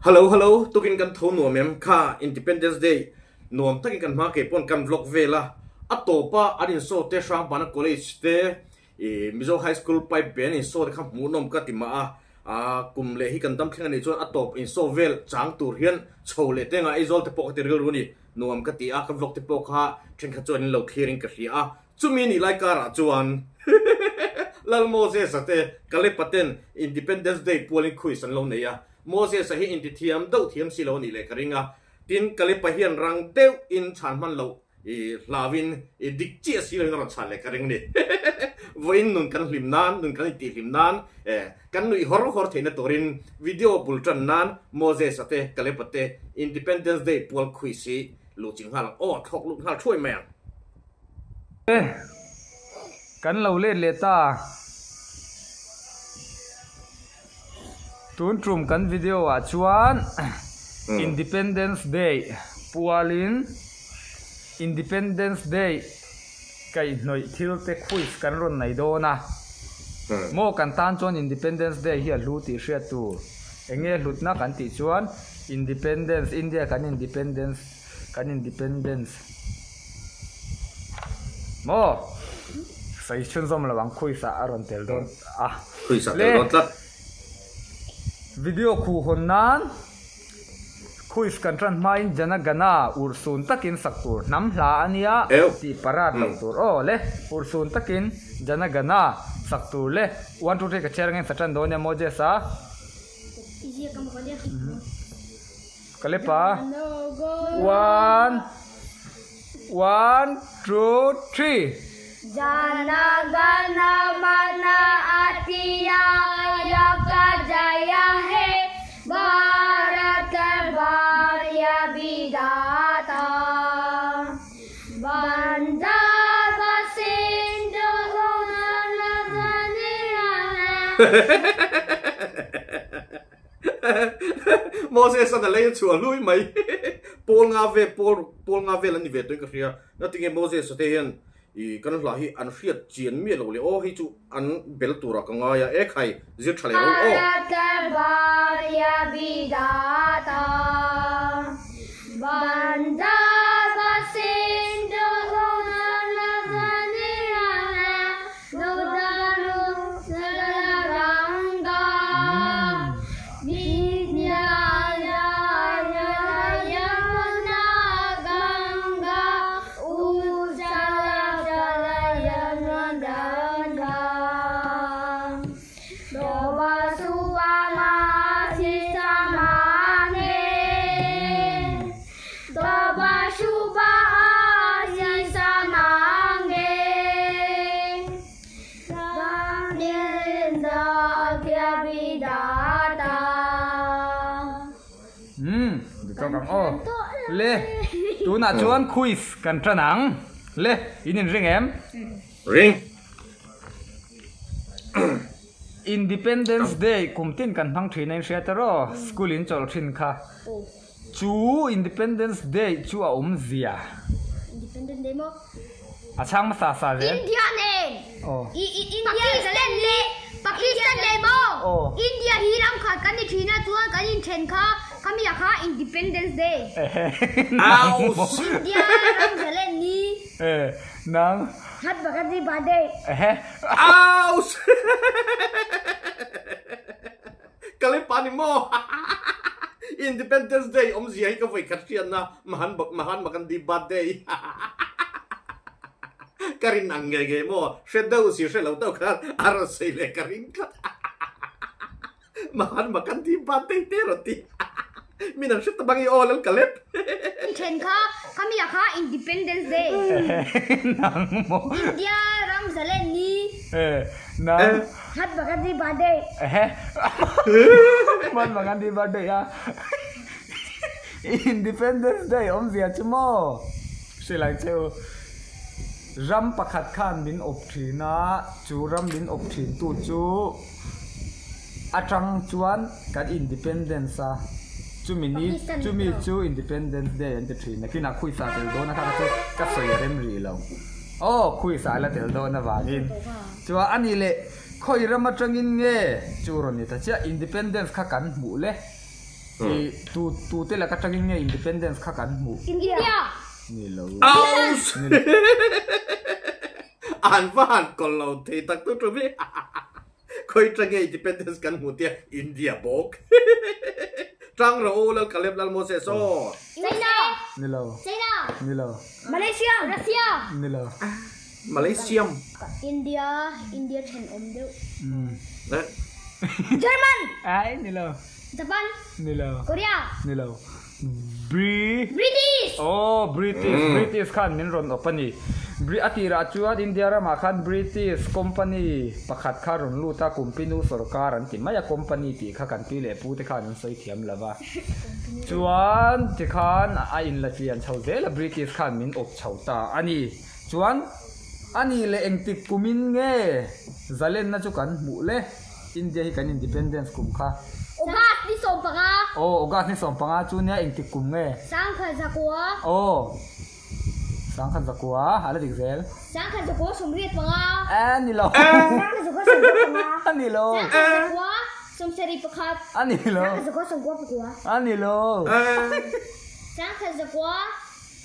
Hello hello tukin kan tho nuam em kha Independence Day nuam takin kan hma kei pawn kan vlog vel a a tawp a an insaw te Hrangpana College te ih Mizo High School pipe band insaw te kha hmuhnawm ka ti mah a ah kum leh hi kan dam thleng a nih chuan a tawp insaw vel chang tur hian chho leh te ngah Aizawl te pawh ka ti rilru a ni nuam ka ti a ka vlog te pawh kha thenkhat chuan in lo thlir in ka hria a Chumi nih lai karah chuan Lal Moses-a te Kalepa ten Independence Day pualin quiz an lo nei a. Moses-a hi intithiam deuh thiam si lo a nih leh ka ring a. Tin, Kalepa hian rang deuhin chhan hman loh i hlauin i dik chiah si loin a rawn chhan leh ka ring a ni. Vawiin nun kan hlim nan, nun kan intihhlim nan, kan nuih hawr hawr theihna turin video bul tan nan Moses-a te Kalepa te Independence Day pual quiz hi luh ching nghal ang. Aw, thlawk lut nghal thuai mai ang. E, kan lo let leh ta. Tun tum kan video ah chuan Independence Day pualin Independence Day kaihhnawih thil te quiz kan rawn nei dawn a. Maw kan tan chuan Independence Day hi a hlu tih hriat tur. Enge hlutna kan tih chuan Independence, India kan Independence Kan independence maw sawi chhunzawm lo ang khuisa a rawn tel dawn a Khuisa tel dawn tlat. Video khuh hawn nan khuis kan tan hmain Jana Gana urhsun takin sak tur hnam hla a nia tih parat loh tur aw le urhsun takin Jana Gana sak tur le one two three ka chhiar angin sa tan dawn nia Moses a. Kalepa One One two three. Jana Gana Mana Adhinayaka Jaya He Bharat Bhagya Vidhata Punjab Sindh Moses an a lei a chhuah hlui mai. Pawl nga ve pawl pawl nga vel an ni ve tawhin ka hria. Natinge Moses a te hian ih kan hla hi an hriat chian miah lo le aw hei chu an bel turah ka ngai a e khai zir tha leh ro aw. Umm dik tawk ang aw. Le tunah chuan quiz kan tan ang. Le in in ring em? Ring. Independence Day kum tin kan hmang thin a in hria ta rawh school in chawlh thin kha. Chu Independence Day chu a awm zia. Independence Day maw? A chhang hmasa sa zel. India nen. Aw. Pakistan leh Pakistan leh maw? Aw. India hi ram khat kan ni thin a chuan kan inthen kha khami ah kha Independence Day. Aus. India ram zalen ni. Eh nang. Mahatma Gandhi birthday. Ehe. Aus. Ka le pa ni maw? Independence Day awmzia hi ka vawi khat hriatna Mahan Mahatma Gandhi birthday ka rin ang nge nge maw? Hre deuh si hre lo deuh khan a rawn sawi leh ka ring tlat Mahatma Gandhi birthday te rawn ti Min an hre ta bang i aw lal ka lep. I then kha khami ah kha Independence Day. Nang maw? India ram zalen ni. Eh nang. Mahatma Gandhi birthday. Ehe Mahatma Gandhi birthday a Independence Day awmzia chu maw? Hrilh ang che u. Ram pakhat khan min awp thin a, chu ram min awp thin tu chu. Atang chuan kan independence a, chumi ni chumi chu independence day an ti thin a, kinah khuisa tel dawn a kha chu ka sawi a rem rih lo. Aw khuisa a la tel dawn avangin chuan a nih leh khawi ram atangin nge chu rawn ni ta chiah independence kha kan hmuh le. I tu tu te laka tangin nge independence kha kan hmuh? India. Ni lo. Aus! An va han kawlh lo thei tak tu tum hi. Khawi tange independence kan hmuh tia India bawk. Tang rawh u Lal Caleb Lal Moses aw. China. Ni lo. China. Ni lo. Malaysia. Russia. Ni lo. Malaysia. India India thenawm deuh. Umm. German. Ai ni lo. Japan. Ni lo. Korea. Ni lo. Bri. British. Oh British British khan min rawn awp a ni. Bri a tirah chuan India ramah khan British company pakhat kha rawn lut a, Kumpinu sorkar an ti mai a, company tih kha kan pi leh pu te khan an sawi thiam lo va. Chuan tikhan a inla chian chho zel a, British khan min awp chho ta a ni. Chuan a ni leh engtik kumin nge zalenna chu kan hmuh le? India hi kan independence kum kha. August ni 15. Aw, August ni 15 chu nia engtik kum nge? Sangkhat zakua. Aw, sangkhat zakua a la dik zel. Sangkhat zakua 85. A ni lo. Sangkhat zakua 95. A ni lo. Sangkhat zakua 71. A ni lo. Sangkhat zakua 99. A ni lo. Sangkhat zakua.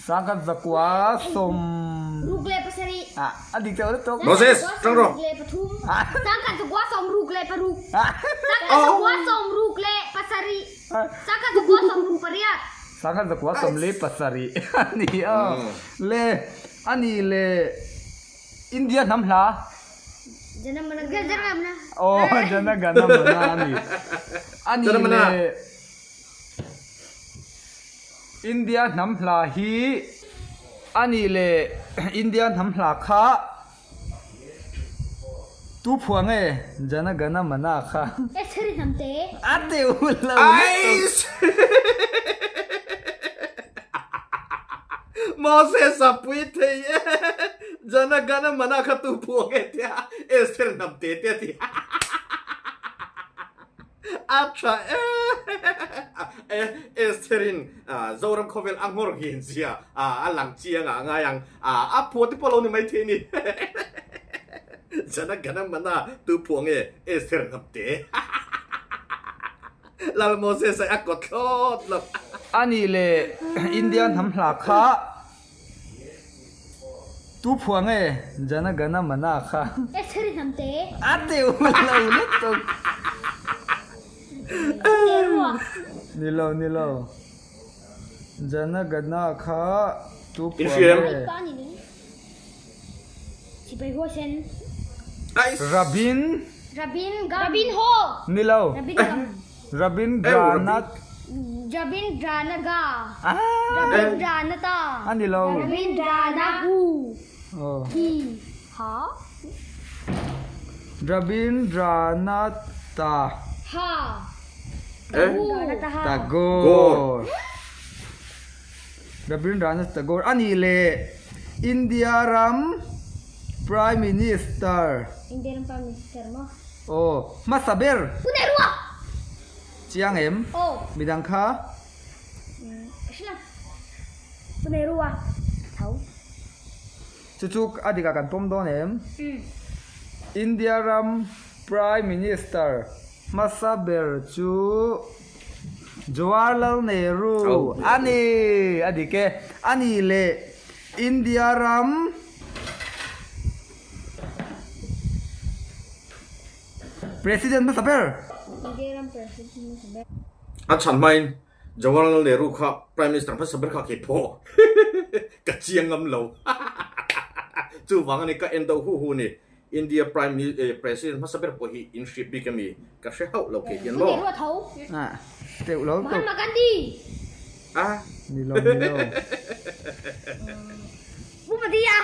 Sangkhat zakua sawm. Ruk leh pasarih. Ah, a dik teuh lutuk. Moses, tang rawh. Sangkhat zakua 63. Sangkhat zakua 66. Sangkhat zakua 67. Sangkhat zakua 68. Sangkhat zakua 47. A ni a. Le, a ni le India hnam hla. Jana mana jana mana. Aw, jana gana mana a ni. A ni le. India hnam hla hi a nih leh India hnam hla kha tu phuah nge Jana Gana Mana kha? Estheri hnam te. A teuh lo. Ais! Moses a pui thei e. Jana Gana Mana kha tu phuah nge tia Esther hnam te te a ti. A tha e Estherin Zoram khawvel a nghawr nghen zia a lang chiang a ngai ang a phuah te pawh lo ni mai thei ni Jana Gana Mana tu phuah nge Esther hnam te Lal Moses a kawt thlawt lo. A nih leh India hnam hla kha Tu phuah nge Jana Gana Mana kha. Estheri hnam te. A teuh lo lutuk. Ni lo ni lo. Jana Gana kha tu phuah nge. Rabin. Rabin Rabin ho. Ni lo. Rabin Gam. Rabindranath. Rabindranaga. Rabindranatha. A ni lo. Rabindranahu. Hi. Ha. Rabindranatha. Ha. Tagore. Rabindranath Tagore. A ni leh India ram Prime Minister. India ram Prime Minister maw? Aw, hmasa ber. Pune rua! Chiang em? Aw. Midang kha? Ka hre lo. Pune rua. Tho. Chu chu a dikah kan pawm dawn em? India ram Prime Minister hmasa ber chu Jawaharlal Nehru a ni. A dik e. A ni leh India ram President hmasa ber. India ram President hmasa ber. A chhan hmain Jawaharlal Nehru kha Prime Minister hmasa ber kha kei pawh ka chiang ngam lo. Chuvang a ni ka en deuh hu hu ni. India Prime President hmasa ber pawh hi in hriat bik a mi ka hre hauh lo kei hian maw. Nehru a tho. Teuh lo tawp. Mahatma Gandhi. A. Ni lo ni lo. Bhupati a.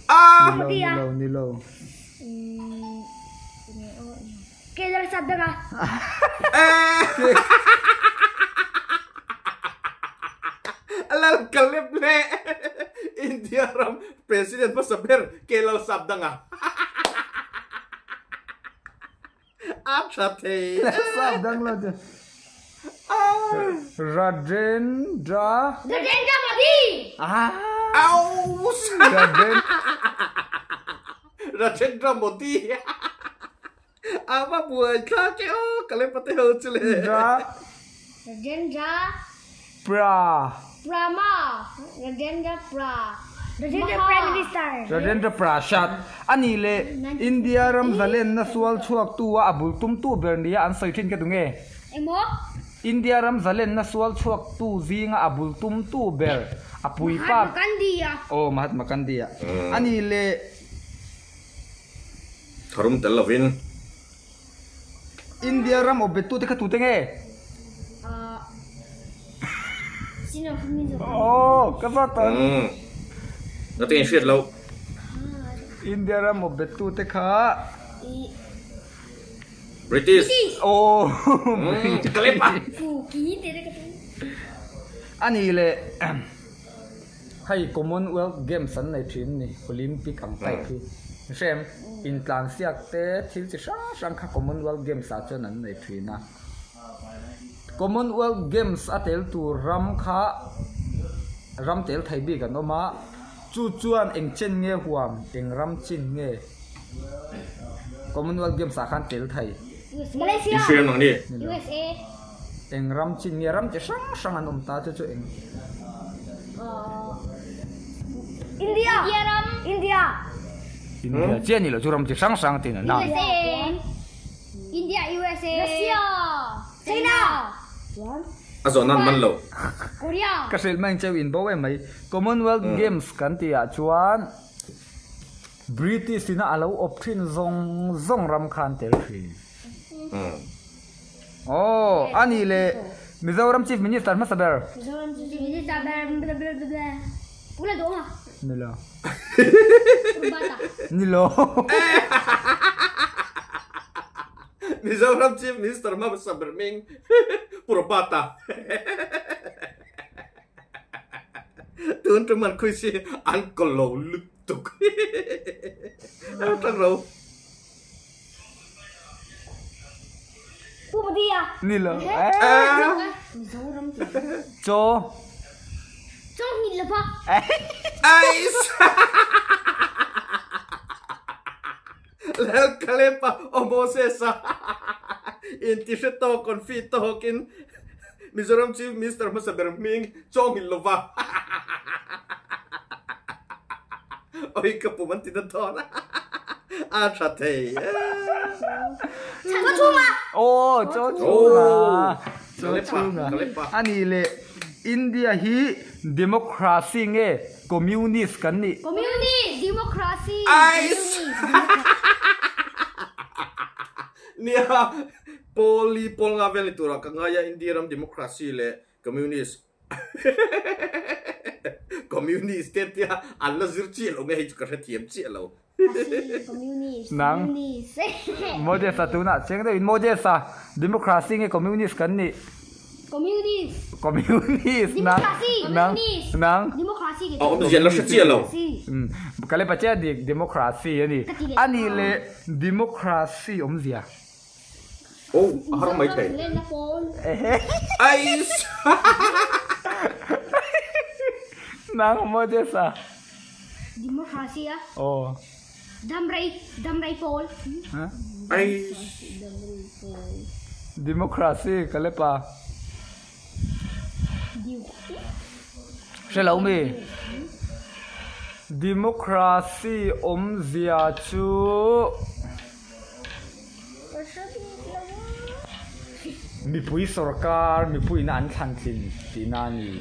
A. Ni lo ni lo ni lo. Kelar Sabdanga. Lal Caleb leh India ram President hmasa ber Kelal Sabdanga. A tha thei. Sabdang lo chu. Rajendra. Rajendra Modi. Aus. Rajendra Modi. A va buai thlak e aw, ka lem pate ho chu le. Ra. Rajendra Pra Prama Rajendra Pra Rajendra Prime Minister Rajendra Prasad a nih leh India ram zalenna sual chhuaktu a a bul tumtu ber nia an sawi thin ka duh nge? Engmaw? India ram zalenna sual chhuaktu zinga a bul tumtu ber a puipa Mahatma Gandhi a. Aw Mahatma Gandhi a a nih leh. Tharum tel lovin. India ram awp bettute kha tute nge? Aw ka zat ang. Nate in hriat loh. India ram awp bettute kha. British. Aw. Ka lep a. A nih leh hei Commonwealth Games an nei thin ni Olympic ang type hi. Hrem intlansiak te thil chi hrang hrang kha Commonwealth Games ah chuan an nei thin a. Commonwealth Games a tel tur ram kha ram tel thei bik an awm a, chu chuan eng chen nge huam eng ram chin nge Commonwealth Games ah khan tel thei. Malaysia, Israel ang ni. USA. Eng ram chin nge ram chi hrang hrang an awm ta chu chu eng. India. India ram. India. India chiah ni lo chu ram chi hrang hrang tin an USA. India USA. Russia. China. A zawh nan man lo. Korea. Ka hrilh mai ang cheu in bo em mai. Commonwealth Games kan tih ah chuan British ina a lo awp thin zawng zawng ram khan tel thin. Aw, a nih leh Mizoram Chief Minister hmasa ber. Mizoram Chief Minister ber blablabla. Pula duh a? Ni lo. Purbata. Ni lo. Mizoram Chief Minister hmasa ber hming Purbata. Tun tum an khui si an ko lo lutuk. Tang ro. Pu Madia. Ni lo. Mizoram Chaw. Chaw hnih lo va. Ais. Lal Kalepa o Moses-a intihre tawk confi tawkin Mizoram Chief Minister hmasa ber hming chawnghilh lova oi ka pum an ti na dawn a tha thei e. Chaw chhunga. Aw chaw chhunga. Chaw chhunga. Ani leh India hi democracy nge Communist kan nih. Communist, democracy, Ais! communist. Nia, Pawli pawl nga vel ni turah ka ngai a, India ram democracy leh communist Communist te tia an la zir chiah lo nge hei chu ka hrethiam chiah lo. Communist, Nang. communist. Moses-a tunah chiang deuhin Moses-a democracy nge communist kan nih? Communist. Communist nang Democracy. nang Communist. nang Democracy ke A awmzia la hre chiah lo. Um ka le pache dik democracy ani Ka ti leh. ani le democracy awmzia. Oh a har mai thei. Lenna pawl. Ehe. Ais. Nang Moses-a. Democracy a. Aw. Damrei damrei pawl. Ha? Ais. Democracy ka le pa. Hre lo mi? Democracy awmzia chu mipui sorkar mipuiin an thlan tlin tihna a ni.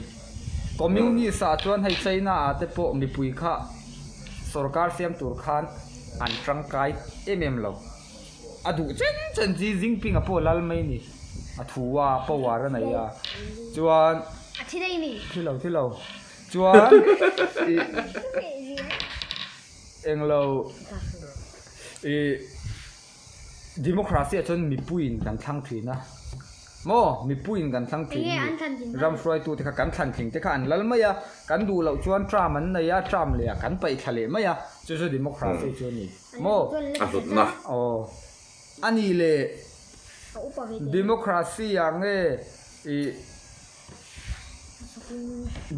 Communist ah chuan hei China ah te pawh mipui kha sorkar siam tur khan an tangkai em em lo. A duh chen chen chi Jinping a pawh lal mai ni. A thu a, power a nei a. Chuan. A thi daih mi? Thi lo, thi lo. Chuan ih englo ih democracy ah chuan mipuiin kan thlang thin a. Maw mipuiin kan thlang thin ni ram hruaitu te kha kan thlan tling te kha an lal mai a, kan duh loh chuan term an nei a, term leh ah kan paih thla leh mai a, chu chu democracy chu a ni. Maw? A hlutna. Aw. A nih leh democracy ah nge ih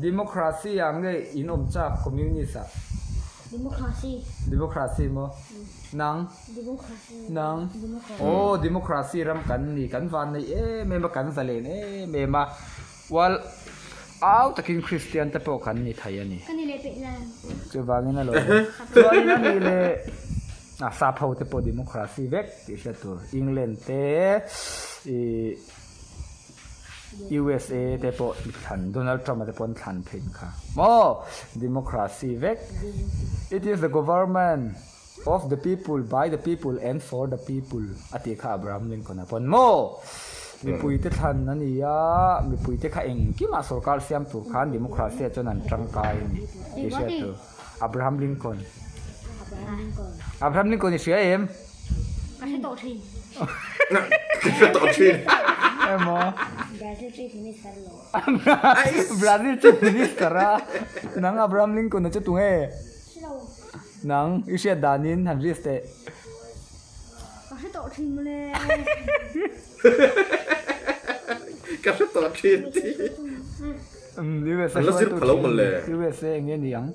democracy ah nge in awm chak communist ah? Democracy. Democracy maw? Nang? Democracy. Nang? Aw, democracy ram kan ni, kan van nei em em a, kan zalen em em a. Well, au takin Kristian te pawh kan ni thei a ni. Ka ni leh peih lan. Chuvangin a lo. Chuanin a nih leh a sap ho te pawh democracy vek tih hriat tur. England te ih USA te pawh thlan Donald Trump a te pawh an thlan thin kha maw democracy vek. It is the government of the people by the people and for the people a tih kha Abraham Lincoln a pawn maw? Mipui te thlan a ni a, mipui te kha engkimah sorkar siam tur khan democracy ah chuan an tangkai a ni tih hriat tur. Abraham Lincoln. Abraham Lincoln i hria em? Ka hre tawh thin. Ka hre tawh thin. Emaw? Brazil Chief Minister lo. Brazil Chief Minister a nang Abraham Lincoln a chu tunge? Hre lo. Nang, i hriat danin han risk teh. Ka hre tawh thin mawle. Ka hre tawh thin ti. USA An la zir pha lo mawle. USA eng nge ni ang?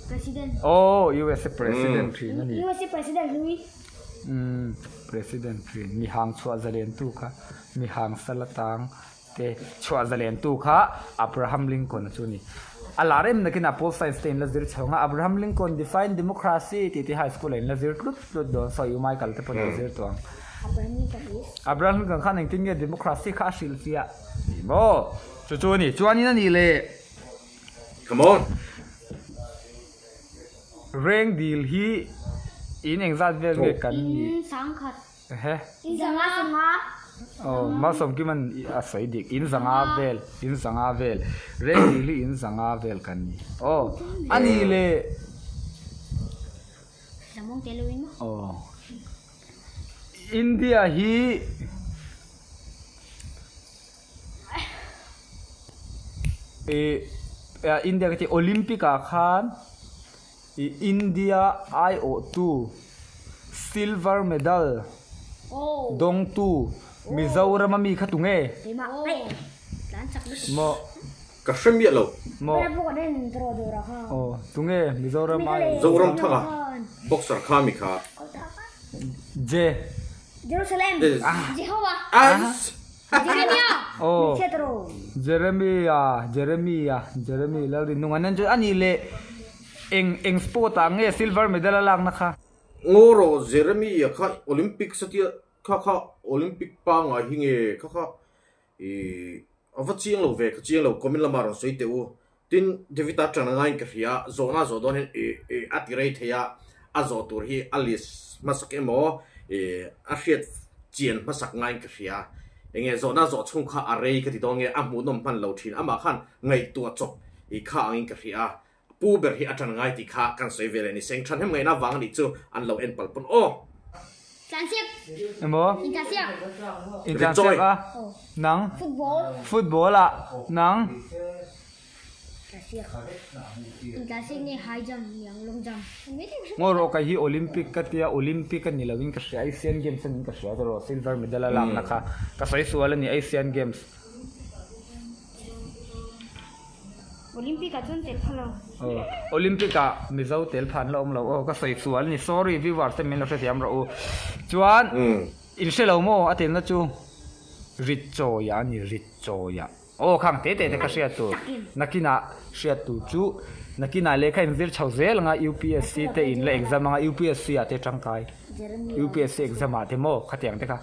President. Oh, USA President thin a ni. USA President hlui. Umm, President thin. Mi hang chhuah zalen tu kha, mi hang sal atang. Te chhuah zalen tu kha Abraham Lincoln a chu ni. A lar em nakin a Pol Science te in la zir chho nga Abraham Lincoln define democracy tih te high school ah in la zir tlut tlut dawn so U Michael te pawn in zir tawh ang. Abraham Lincoln is. Abraham Lincoln khan engtin nge democracy kha a hrilh chiah tih maw? Chu chu a ni. Chuanin a nih leh. Come on. Reng dil hi in engzat vel nge kan nih? In sangkhat. Ehe. In zanga sanga. Oh, Malsawmkiman a sawi dik. In zanga vel, in zanga vel. Reng dil hi in zanga vel kan ni. Oh, a ni le. Lamawng te lo in maw? Oh. India hi eh India ka ti Olympic ah khan I India aiawhtu silver medal dawngtu Mizoram a mi kha tunge? Maw. Ka hre miah lo. Maw. Aw tunge Mizoram aiawhtu? Zoram thanga boxer kha mi kha. Je. Jerusalem. Jehovah. Aw Jeremia Jeremia Jeremy Lalrinung an en chu a nih leh eng eng sport ah nge silver medal a lakna kha? Ngaw rawh Jeremia kha Olympics a tia kha kha Olympic pangngai hi nge kha kha ih a va chiang lo ve ka chiang lo comment lamah rawn sawi teh u tin David-a tan a ngaiin ka hria zawhna zawh dawn hian ih ih a ti rei thei a a zawh tur hi a list hmasak emaw ih a hriat chian hmasak ngaiin ka hria enge zawhna zawh chhung kha a rei ka ti dawn nge a hmuhnawm hman lo thin amah khan ngaihtuah chawp ih kha angin ka hria Pu ber hi a ṭan ngai tih kha kan sawi ve leh ni. Seng ṭhan hem ngaihna vang a nih chu an lo en palh pawn aw. Tlansiak. Emaw? Intlansiak. Intlansiak a? Nang? Football. Football ah? Nang? Intlansiak. Intlansiak nge high jump niang long jump. Ngaw rawh kai hi Olympic ka tia Olympic a ni lo in ka hria Asian Games a niin ka hria tawh silver medal a lakna kha ka sawi sual a ni Asian Games. Olympic ah chuan tel pha lo. Aw Olympic ah Mizo tel pha an la awm lo aw ka sawi sual ni sorry viewers te min lo hrethiam rawh u. Chuan in hre lo maw a telna chu rit chawi ah a ni rit chawi ah aw khang te te te ka hriat tur nakinah hriat tur chu nakinah lehkha in zir chho zel anga UPSC te in la exam anga UPSC ah te tangkai UPSC exam ah te maw khatiang te kha.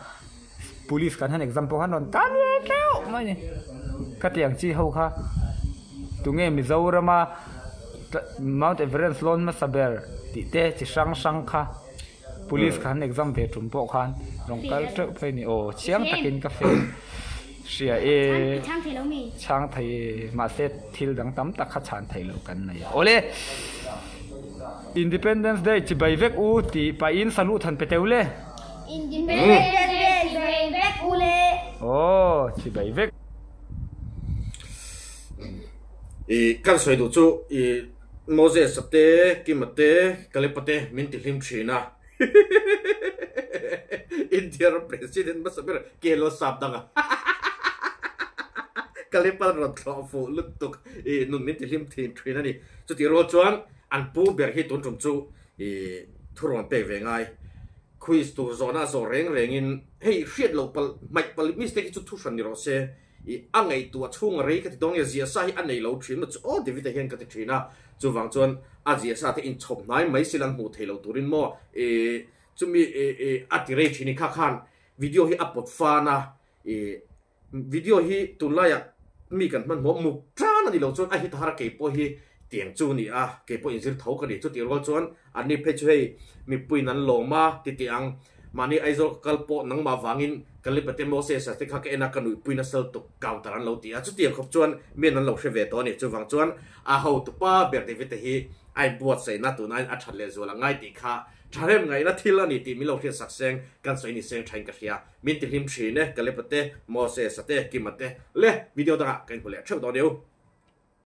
Police kan han exam pawh khan rawn tan ve tleuh mai a ni. Khatiang chi ho kha tunge Mizorama Mount Everest lawn hmasa ber tih te chi hrang hrang kha Police kha han exam ve tum pawh khan rawn kal teuh phei a ni. Aw chiang takin ka fel hria e. Chhang thei e mahse thil dang tam tak kha chhan theih loh kan nei a. Awle Independence Day chibai vek u tih pahin salut han pe teuh le. Independence Day chibai vek u le. Aw chibai vek. I kan sawi duh chu i Moses a te, Kima te, Kalepa te min ti hlim thin a. India ram president hmasa ber Kelo sap dang a. Kalepa rawn thlawh fuh lutuk i nun min ti hlim thin thin a ni. Chutih rual chuan. An pu ber hi tun tum chu i thurawn pek ve ngai. Quiz tur zawhna a zawh reng rengin hei hriat loh palh hmaih palh mistake hi chu thu hran ni rawh se. I a ngaihtuah chhung a rei ka ti dawn nge ziah sa hi a nei lo thin maw chu aw David-a hian ka ti thin a. Chuvang chuan a ziah sa te inchhawp hnai mai sila an hmuh theih loh turin maw i chumi i a ti rei thin i kha khan video hi a pawt fan a i Video hi tunlaiah mi kan hmanhmawh muk tan a ni lo chuan a hit har a keipawh hi tiang chu ni a, keipawh inzir tho ka ni. Chutih rual chuan anni phei chu hei mipuiin an lawm a ti tih ang. Mahni Aizawl ka kal pawh nangmah vangin Kalipate Moses-a te kha ka en a, ka nuihpui nasa lutuk counter an lo ti a. Chutiang khawp chuan mian an lo hre ve tawh a ni. Chuvang chuan a hotupa ber David-a hi a inbuatsaihna tunaiin a that lehzual a ngai tih kha thahrem ngaihna thil a ni tih min lo hriatsak seng kan sawi ni seng thain ka hria. Min ti hlim thin e, Kalep-a te, Moses-a te, Kima te leh video dangah ka inhmu leh theuh dawn eo.